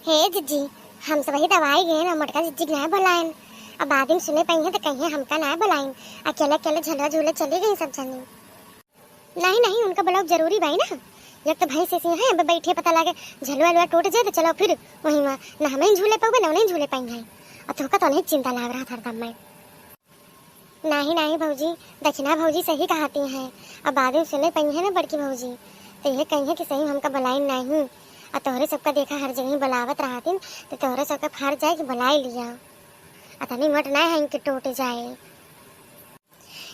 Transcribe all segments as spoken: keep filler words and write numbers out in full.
हे जिज्जी, हम सबही दवाई गए ना, मोटका जिज्जी के नाय बोलाइन। अब बाद में सुने पाई है तो कहीं हमका नाय बोलाइन। अकेले अकेले झलवा झूले चली गई सब जनी। नहीं नहीं, उनका बोलाव जरूरी बाई ना। एक तो भैंस ऐसी है, अब बैठे पता लगे झलवा अलवा टूट जाए तो चलो फिर वहीं वहाँ ना हम ही झूले पाऊबे ना उन्हें झूले पाई है। और तोहका तो नहीं चिंता लाग रहा था हरदम में। नाही नाही भौजी, दखिना भौजी सही कहती हैं। अब बाद में सुने पइहें ना बड़की भौजी, तो यह कहिए कि सही हमका बुलाइन नाही। और तोहरे सबका देखा हर जगह बुलावत रहतिन, तो तोहरे सबका फर जाए कि बुलाई लिया। अतनी मोट ना है इनके टूट जाए।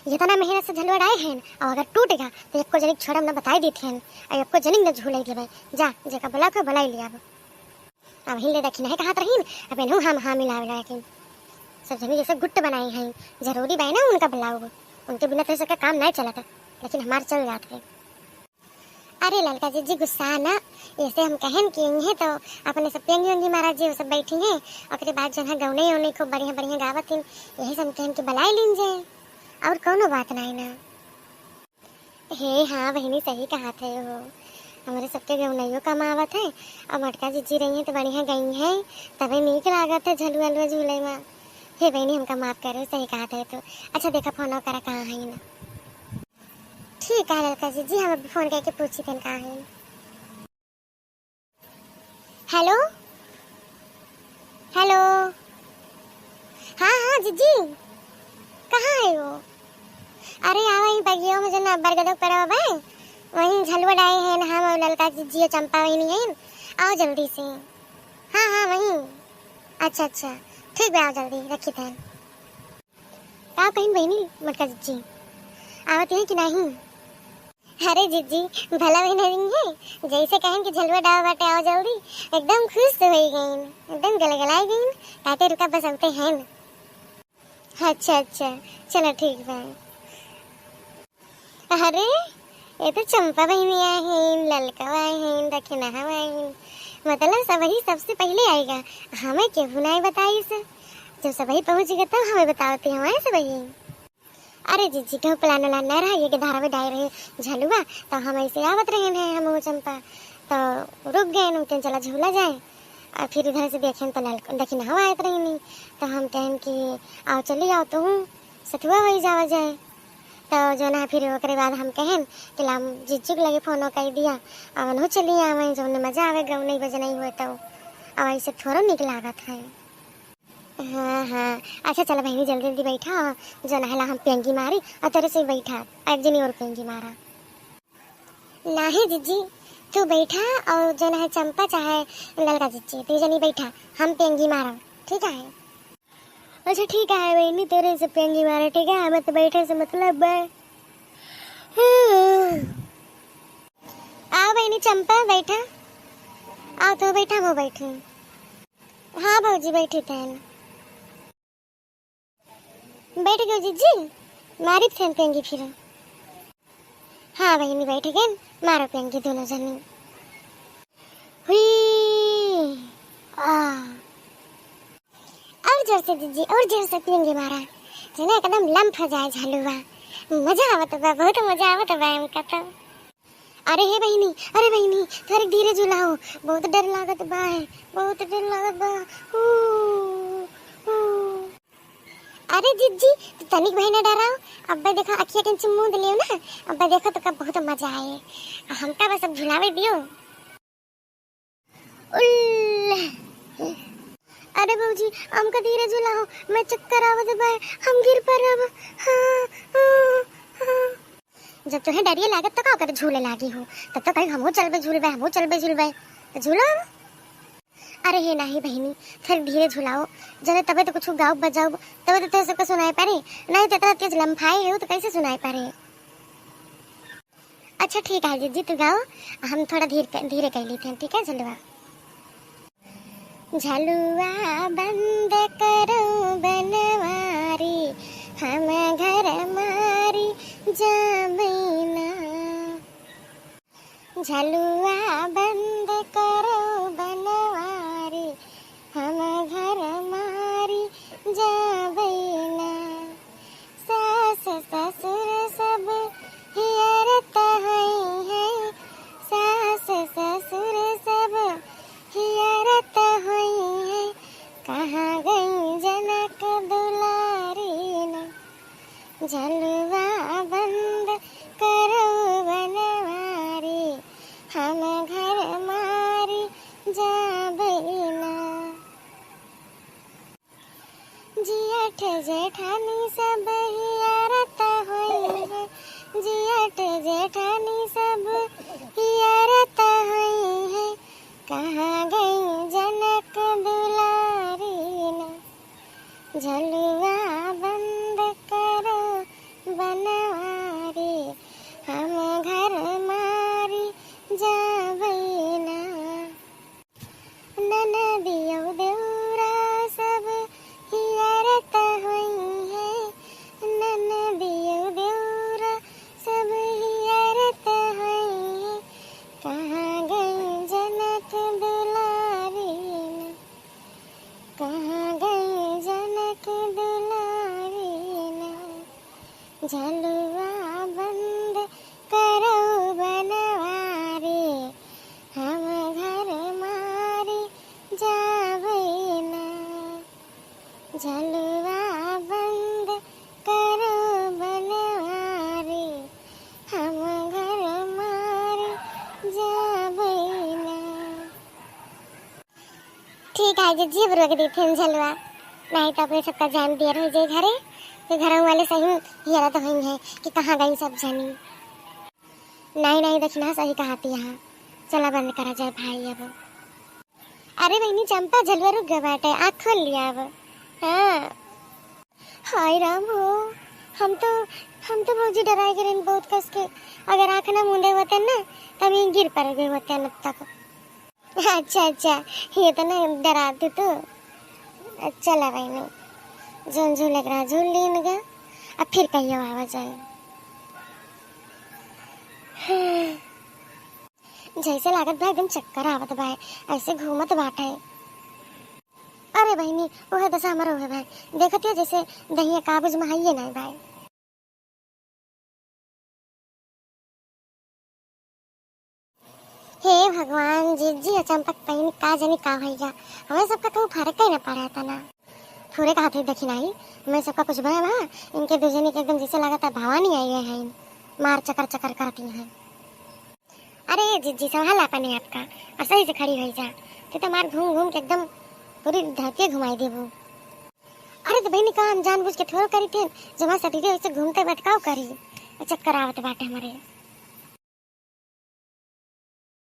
इतना मेहनत से झलुआ डाए हैं, और अगर टूटेगा तो एको जनिक छोड़म ना बताई देते हैं, और एको जनिक ना झूले देवे। जा, जेका बुला के बुलाई लिया। अब अबहिन ले दखिना है कहत रहीन, अब एनहू हम हाँ मिलावे लायकिन। सब जनी जैसे गुट बनाई हैं, जरूरी बाय ना उनका बुलाओ, उनके बिना तो सबका काम नहीं चलता, लेकिन हमार चल जात है। अरे ललका जिज्जी गुस्सा ना, ऐसे हम कहन कि इन्हें तो अपने सब पेंगी वेंगी महाराज जी वो सब बैठी हैं, ओकरे बाद जो है गौने उन्हें खूब बढ़िया बढ़िया गावत हैं, यही से हम कहन कि बुलाई लीन जाए, और कौनो बात नहीं ना। हे हाँ बहिनी, सही कहत है हो, हमरे सबके गौनइयो कम आवत है। अब मोटका जिज्जी रही हैं तो बढ़िया गई हैं, तबे नीक लागत है झलुआ अलुआ झूले में। हे बहिनी, हमका माफ करे, सही कहत है तू। अच्छा देखा, फोन करा कहाँ है ना। ठीक है ललका जिज्जी, हम अभी फोन करके पूछी थन कहाँ है। हेलो, हेलो। हाँ हाँ जिज्जी, कहाँ है वो? अरे आवा ही बगिया में जो ना बरगदो परवा बे, वहीं झलुआ डाए हैं ना हम और ललका जिज्जी और चंपा वहीं नहीं है। आओ जल्दी से। हाँ हाँ वहीं। अच्छा अच्छा, ठीक बे, आओ जल्दी, रखी थे। का कहिन बहिनी मोटका जिज्जी, आवत हैं कि नहीं? अरे जिज्जी, भला बहिन हविन है, जैसे कहन कि झलुआ डावा बाटे, आओ जल्दी, एकदम खुश हो गई, एकदम गलगलाई गई। काटे रुका, बस अबते हैं। अच्छा अच्छा, चलो ठीक बा। अरे, ये तो चंपा बहिनी आहिन, ललका आहिन, दखिनहा आहिन, मतलब सबही सबसे पहिले आएगा, हमें केहू नहीं बताइस। जब सबही पहुँच गए तब हमें बतावती हमारे सबही। अरे जिज्जी, कहूँ plan व्लान नहीं रहा, ये के धारा में डाए रहे झलुआ, तो हम ऐसे आवत रहे हैं हम वो चंपा, तो रुक गए, उनके चला झूला जाए। और फिर इधर से देखें तो लल दखिनहा आवत रही नहीं, तो हम कहन कि आओ चली आओ तुहूँ, सथुआ होई जावा जाए। तो जो ना फिर ओकरे बाद हम कहन कि लाम जिज्जी के लगे फोनो कर दिया, अब उन्हों चली आवे, जो उन्हें मजा आवे, गौनई बजनई हुए तो, अब ऐसे थोड़ो निक लागत है। हाँ हाँ, अच्छा चला बहिनी, जल्दी जल्दी बैठा, जो ना है ला हम पेंगी मारी, और तेरे से ही बैठा, एक जनी और पेंगी मारा। नाही जिज्जी, तू बैठा और जो ना है चंपा चाहे ललका जिज्जी, तू जनी बैठा, हम पेंगी मारब, ठीक है? अच्छा ठीक है बहिनी, तेरे से पेंगी मारे, ठीक है, हमें तो बैठे से मतलब है। हम्म। आओ बहिनी चंपा, बैठा, आओ तो बैठा, वो बैठे। हाँ भौजी, बैठी तैन। बैठ गयो जिज्जी, मारी फेन पेंगी फिर। हाँ बहिनी, बैठ गए, मारो पेंगी दोनों जनी। हुई, आ। और जोर से जिज्जी, और जोर से पेंगी मारा, जना एकदम लंफ हो जाए झलुआ। मजा आवत बा, बहुत मजा आवत बा हमका तो। अरे हे बहिनी, अरे बहिनी, थोड़ी धीरे झुलाओ, बहुत डर लागत बा है, बहुत डर लागत बा। हू, हू। अरे जिज्जी, तू तनिक भाई ना डराओ, अब्बे देखो अखिया के चुम्मू दे लियो ना, अब्बे देखो तो का बहुत मजा आए। हमका बस अब झुलावे दियो। उल्ल। अरे भौजी, हमका धीरे झुलाओ, मैं चक्कर आवत बा, हम गिर पड़ब। हाँ, हाँ, हाँ। जब तुहें डरिए लागत तो का करे झूले लागी हो, तब तो कहीं हमहू चलबे झूलबे, हमहू चलबे झूलबे, तो झूलो अब। अरे हे नाही बहिनी, फिर धीरे झुलाओ, जरे तबे तो कुछ गाओ बजाओ, तबे तो तोहे सबके सुनाई पड़े, नहीं तो इतना तेज लम्फाए हो तो कैसे सुनाई पड़े। अच्छा ठीक है जिज्जी, तू गाओ, हम थोड़ा धीरे, धीरे कर लेते हैं, ठीक है झुलवा। झलुआ बंद करो बनवारी, हम घर मारी जाबैना। झलुआ बंद करो बनवारी, हम घर मारी जाबैना। सास ससुर सब हियरत हैं, सास ससुर सब हियरत जेठ जेठानी सब हियरत होई है, जियट जेठानी सब हियरत होई है। कहाँ गई जनक दुलारी ना, झलुआ बंद करो बनवारी, हम घर मारी जाबई ना। ननदियौ देउरा सब हियरत होई है, ननदियौ देउरा सब हियरत होई है। कहाँ गई जनक दुलारी ना, कहाँ गई जनक दुलारी ना। झलुआ बंद करो बनवारी, हम घर मारी जाबई ना। झलुआ बंद करो बनवारी, हम घर मारी जाबई ना। ठीक है जिज्जी, अब रोक दी फिर झलुआ, नहीं तो अपने सबका जान दिया रह जाए घरे। फिर घर वाले सही हियरत होई है कि कहाँ गई सब जनी। नहीं नहीं, देखना सही कहा थी यहाँ। चला बंद करा जाए भाई अब। अरे बहिनी चंपा, झलुआ रुक गए बाटे, आँख खोल लिया अब। हाँ। हाय राम हो, हम तो हम तो भौजी डराए गए रहन बहुत कस के। अगर आँख ना मूंदे होते ना, तब यहीं गिर पड़ गए होते अब तक। अच्छा अच्छा, ये तो ना डरा दू तो। चला बहिनी, जोन झूले के रहा झूल लीन गा, अब फिर कहियो आवा जाए। जैसे लागत बा एकदम चक्कर आवत बा, ऐसे घूमत बाटे। अरे बहिनी, उहे दशा हमरो है भाई, देखत हो जैसे दहिया काबूज में हइये नहीं भाई। हे भगवान, जिज्जी अचंपक पहन का जनी का भैया, हमें सबका कहूँ फर्क ही ना पड़ा था ना। थोड़े कहा थे देखी नहीं, मैं सबका कुछ भय भा, इनके दो जनी के एकदम जैसे लगा था भवानी आई है, मार चक्कर चक्कर करती हैं। अरे जिज्जी संभाल अपने आपका और सही से खड़ी हो जा, तो तुम्हार घूम घूम के एकदम पूरी धरती घुमाई देबू। अरे तो बहिनी का हम जानबूझ के थोड़ो करी थे, जमा सटीले ऐसे घूमते बैठ काव करी, चक्कर आवत बाटे हमारे।